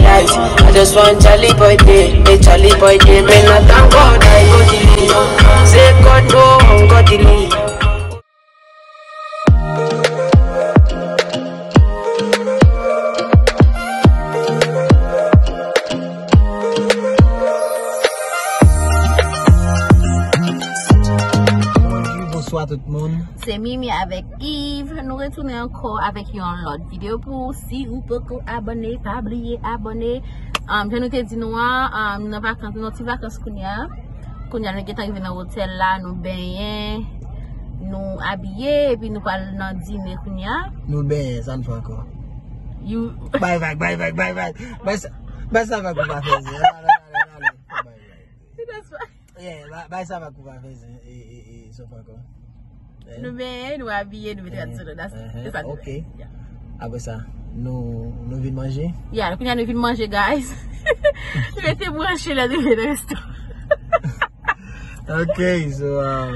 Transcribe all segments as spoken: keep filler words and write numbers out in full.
Guys, I just want Charlie boy day, make Charlie boy day, man, I thank God I go delete. Say God no, I go delete. Bonjou, bonswa tout moun. Se Mimi avèk Yves. Nou retounen ankò avèk yon lòt videyo pou ou. Si ou poko abòne, pa bliye abòne. Um, jan nou te di nou an, um, nou nan vakans, nou nan ti vakans kounye a. Kounye a nou gentan rive nan otèl la, nou benyen, nou abiye, epi nou pral nan dine kounye a. Nou benyen, sa n fè ankò. You Bay vag, bay vag, bay vag. Bay sa, bay sa vag ou pa fè, zi. Ale, ale, ale, ale, ale. Bay vag. Yeah, ba-, bay sa vag ou pa fè, zi. E, e, e, sa n fè ankò. Eh. Nou benyen, nou abiye, nou mete rad sou nou. That's it. Eh, eh, se sa nou fè. Ok. Yeah. Apre sa, nou, nou vin manje? Yeah, kounye a nou vin manje, guys. Rete branche lè nou vin nan restoran. Ok, so, um,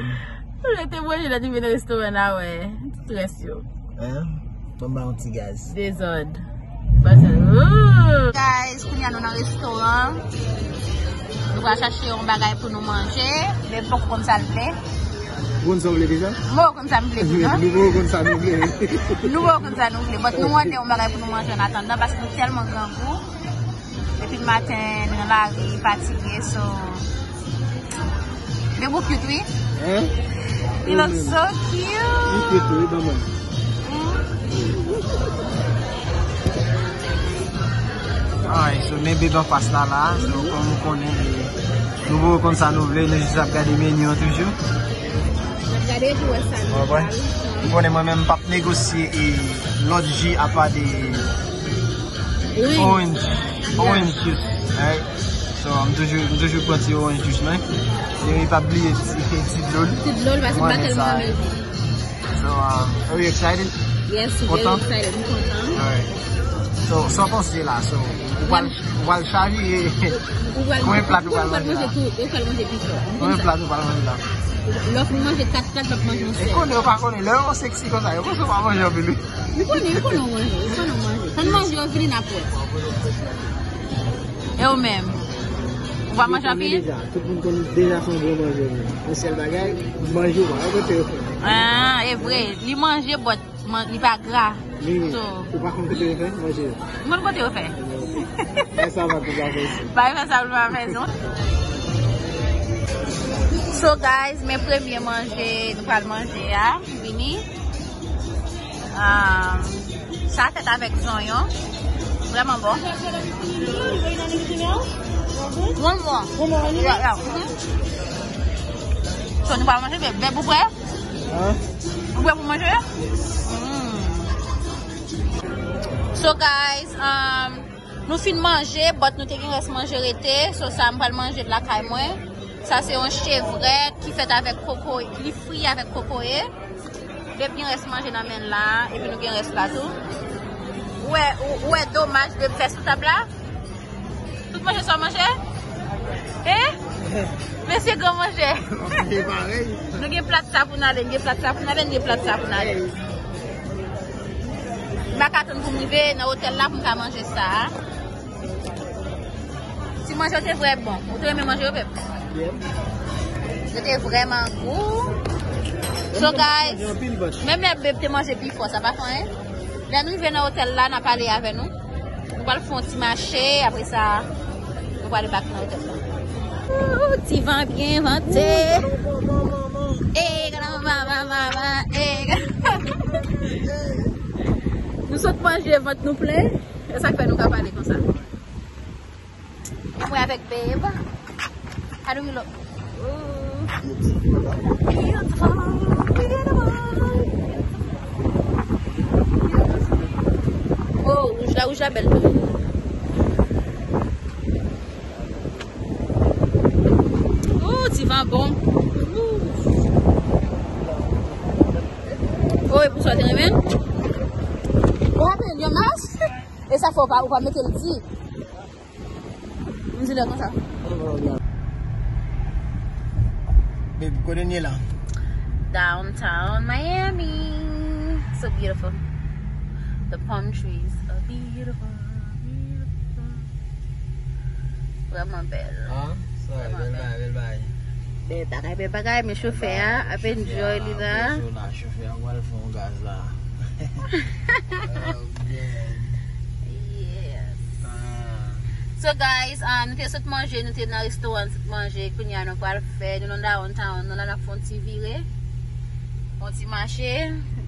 rete branche lè nou vin nan restoran la, wè. Tout rès yo. Hein? Ban m ba yon ti gaz. Dezòd. Guys, kounye a nou nan restoran. Nou pral chache yon bagay pou nou manje. Men poko konn sa l vle. Ou konn sa w vle deja? M poko konn sa m vle tou, non. Nou poko konn sa nou vle. Nou poko konn sa nou vle. But nou mande yon bagay pou nou manje an atandan, paske nou tèlman grangou. Depi maten, nou nan lari, fatige, so. Men ou cute, wi. Hein? You look so cute. Li cute, wi, ban mwen. Mm. Alright, so men bebe anfas la, la. So, kòm ou konnen, nou poko konn sa nou vle, nou jis ap gade meni an toujou. N ap gade pou wè sa nou pral. Ou konnen mwen menm, m p ap negosye e lòt ji apa de orange. Orange juice, right? So, m toujou, m toujou pran ti orange juice mwen. E pa bliye ti, ti dlo l. Ti dlo l, paske m pa tèlman renmen ji. So, um, are you excited? Yes, very excited. M kontan. Alright. So, sa w panse la? So, ou pral, ou pral chavire. Konbyen plat ou pral manje la? Ou pral manje pi fò. Konbyen plat ou pral manje la? Lè w fin manje kat plat, w ap manje yon sèl. E konnen ou pa konnen, lè yo sexy konsa, yo panse w pa manje anpil, wi. M konnen, m konnen w manje, m konnen w manje. Tann manje yo fini, n ap wè. E ou menm? Ou pa manje anpil? Deja, tout moun konn deja se yon gwo manjè, men yon sèl bagay, manje ou pa wè kote yo fè. Ah, e vre. Li manje, but man-, li pa gra. So, ou pa konn kote yo fè manje yo? M konn kote yo fè. Bay sa vag ou pa fè, zi. Bay sa vag ou pa fè, zi. So, guys, men premye manje nou pral manje a vini. Um, sa fèt avèk zonyon. Vrèman bon. One more. One more, one more? Yeah, yeah. Mm-hmm. So, nou pral manje, babe. Babe, ou prè? Hein? Ou prè pou manje? Mm. So, guys, um, nou fin manje, but nou te gen rès manje rete. So, sa, m pral manje l lakay mwen. Sa se yon chevrèt ki fèt avèk kokoye, li fri avèk kokoye. Beb gen rès manje nan men l la, epi nou gen rès la tou. Ou wè, ou, ou wè domaj Beb fè sou tab la? Tout manje sa w manje? Hein? Men se gran manje. Manje parèy. Nou gen plat sa pou n ale, n gen plat sa pou n ale, n gen plat sa pou n ale. M pa ka tann pou m rive nan otèl la pou m ka manje sa. Ti manje yo te vrè bon. Ou te renmen manje yo, Beb? Yeah. Yo te vrèman gou. So, guys, menm lè Beb te manje pi fò, sa pa fè anyen. Lè nou rive nan otèl la, n a pale avè nou. Nou pral fè yon ti mache, apre sa, nou pral back nan otèl la. Ooh, ti van byen vante. E, gran mama, mama, e, gran- Nou sot manje, vant nou plen. E sa k fè nou ka pale konsa. E mwen avèk Beb. How do we look? Ooh. Beautiful. Beautiful. Beautiful. Oh, wouj la, wouj la bèl tou. Oh, ti van bon. Ooh. Oh, e pou sa w te renmen? What happened? Your mask? E sa fè w pa, ou pa mete l di. M di lè konsa. Babe, kote n ye la? Downtown Miami. So beautiful. The palm trees are beautiful, beautiful. Vrèman bèl. An? Sa, bèl bagay, bèl bagay. Bèl bagay, bèl bagay, men chofè a ap enjoy li la. Chofè a pral fè yon gaz la. Oh, man. Yes. Ah. So, guys, ah, nou te sot manje, nou te nan restoran sot manje, kounye a nou pral fè, nou nan downtown, nou la n ap fè yon ti vire. Yon ti mache,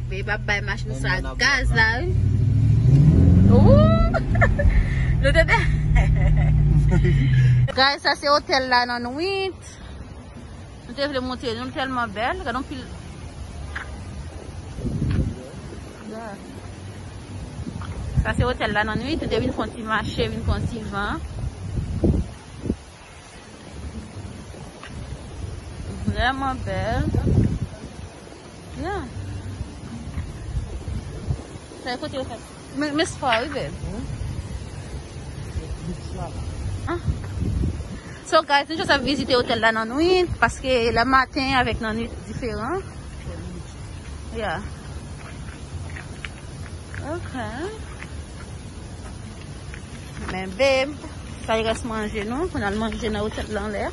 men y ap bay machin sa gaz la, wi. Ooh! Nou te de- Guys, sa se otèl la nan nwit. Nou te vle montre nou, l tèlman bèl. Gade yon pil. Yeah. Sa se otèl la nan nwit. Nou te vin fè yon ti mache, vin pran ti van. Vrèman bèl. Yeah. Sa e kote yo fè. Men, men spò, wi, babe. Ah. So, guys, nou just ap vizite otèl la nan nwit, paske lè maten avèk nan nwit diferan. Yeah. Ok. Men, babe, sa e rès manje nou. Pou n al manje nan otèl la anlè.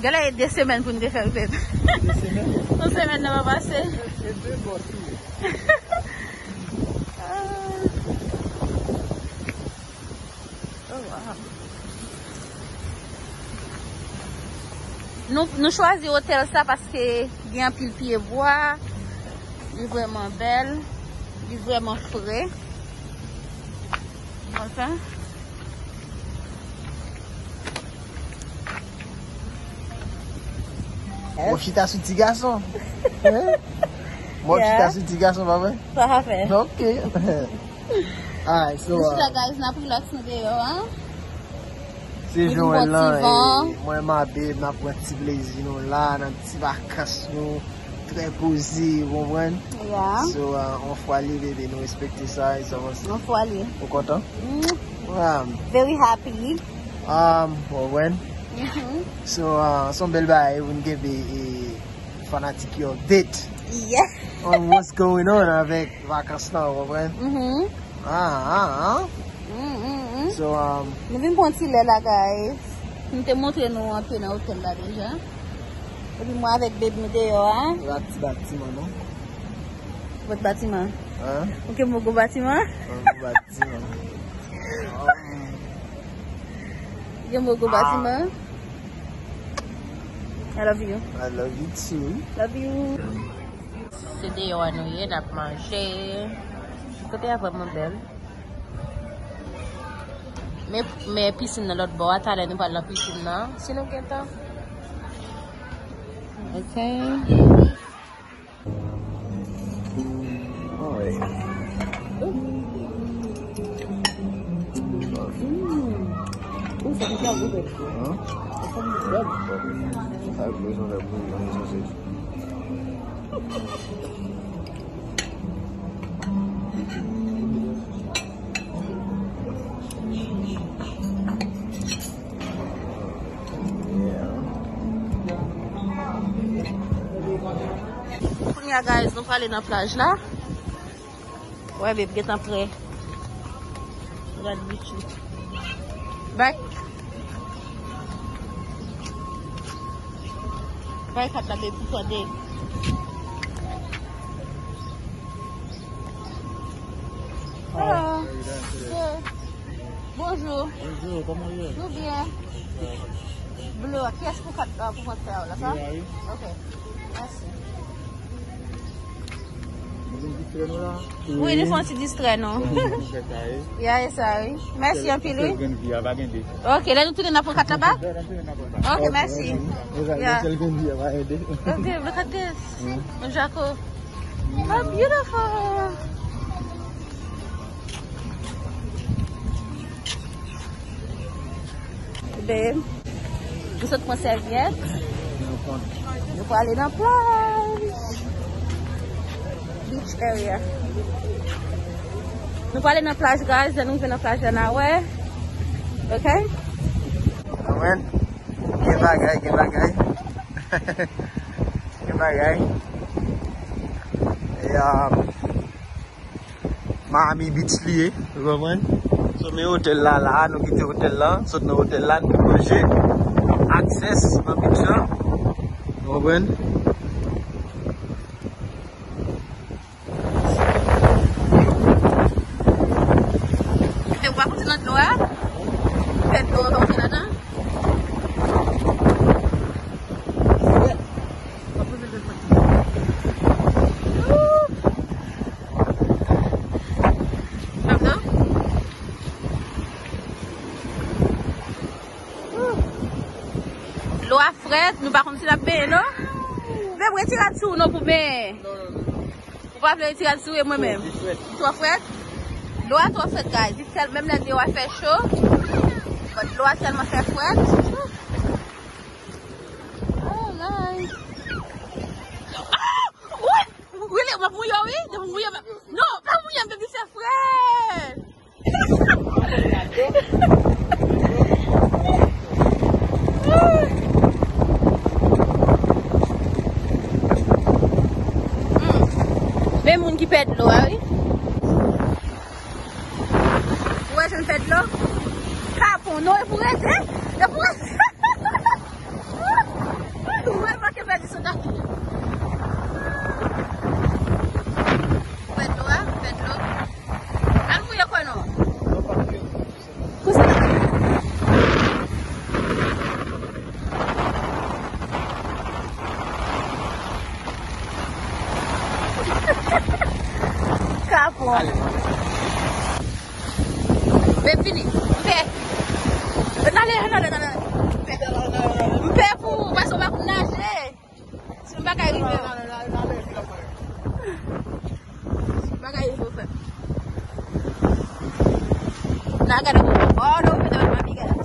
Genlè e de semèn pou n te fè l, babe. De semèn? Yon semèn nan pa pase. E de bò tou. Ah. Oh, wow. Nou, nou chwazi otèl sa paske gen anpil pye bwa, li vrèman bèl, li vrèman fre. Kontan. Mwen chita sou ti gason. Hein? Mwen chita sou ti gason, pa vre? Sa ka fè. Ok. Alright, so, nou chita, uh, guys, n ap relax nou deyò, hein? Se jan w wè l lan, e, mwen, ma babe, n ap pran ti plezi nou la, nan ti vakans nou, trè poze, ou konprann? Yeah. So, uh, on fwa li, baby, nou respekte sa, e sa avanse. On fwa li. Ou kontan? Mm. Um, very happy. Um, ou konprann? Mm-hmm. So, uh, se yon bèl bagay pou n kenbe, e, fanatik yo update. Yeah. On what's going on avèk vakans lan, ou konprann? Mm-hmm. Ah, ah, ah. Mm, mm, mm. So, um, nou vin pran ti lè la, guys. Nou te montre nou antre nan otèl la deja. Epi mwen avèk babe nou deyò a. Lòt ti batiman, non? Lòt batiman? Hein? Ou gen mo gwo batiman? Yon gwo batiman. Gen mo gwo batiman? I love you. I love you too. Love you. Se deyò a nou ye, n ap manje. Kote a vrèman bèl. Men, men pisin nan lòt bò a, talè nou pral nan pisin nan, si nou gen tan. Ok. Alright. Mm. Ooh, sa ki bèl, bèl. Hein? Sa ki bèl. Sa ki bèl, sa ki bèl. Kounye a, guys, nou prale nan plaj la. Wè, babe, gentan prè. Gad beach li. Bay. Bay kat la, babe, pou tande. Hello. Good. Bonjou. Bonjou, kòman w ye? Nou byen. Bleu, kiyès pou kat, euh, pou transfè a la, sa? Wi, wi. Ok. Mèsi. Nou vin distrè nou la? Wi, nou fè yon ti distrè nou. Bon, nou fè sa, wi. Ya, e sa, wi. Mèsi anpil, wi. Sèl grenn vi a, pa gen de. Ok, lè nou tounen n ap pran kat la ba? Lè nou tounen n ap pran kat. Ok, mèsi. Ya. Sèl grenn vi a, pa gen de. Ok, look at this. Mon Jako. How beautiful. Babe, nou sot pran sèvyèt. Nou prale nan plaj. Beach area. Nou prale nan plaj, guys. Lè nou rive nan plaj la, n a wè. Ok? Amen. Gen bagay, gen bagay. Gen bagay. um, Miami Beach li ye, ou konprann? So, men otèl la, la, nou kite otèl la, sot nan otèl la, nou manje, access nan beach la, ou konprann? Te w pa konte nan dlo a? Fè dlo a pa konte ladan? Pablo? Dlo a frèt, nou pa konn si n ap benyen, non? Vle m retire rad sou ou non pou benyen. Ou pa vle retire rad sou ou e mwen menm? Li twò frèt. Dlo a twò frèt, guys. Li tèl-, menm lè deyò a fè cho, but dlo a tèlman fè frèt. Oh, guys. Ah! Wi! Wile, m ap mouye w, wi. Depi m mouye, m ap, non, pa mouye m, depi fè frèt. Hmm. Men moun ki pè dlo a, wi. Ou wè jan m pè dlo? Kapon, non, e pou rete. E pou rete. Ou wè l manke pèdi sou daki. Pè dlo a, pè dlo. Al mouye kò nou. Kousa. Kapon. Men vini. M pè. N ale, n ale, n ale. M pè pou ou, paske w pa konn naje. Si m pa ka rive. Si m pa ka rive, frè. N a gade pou ou. Oh, non, m pè, m pè, m pè.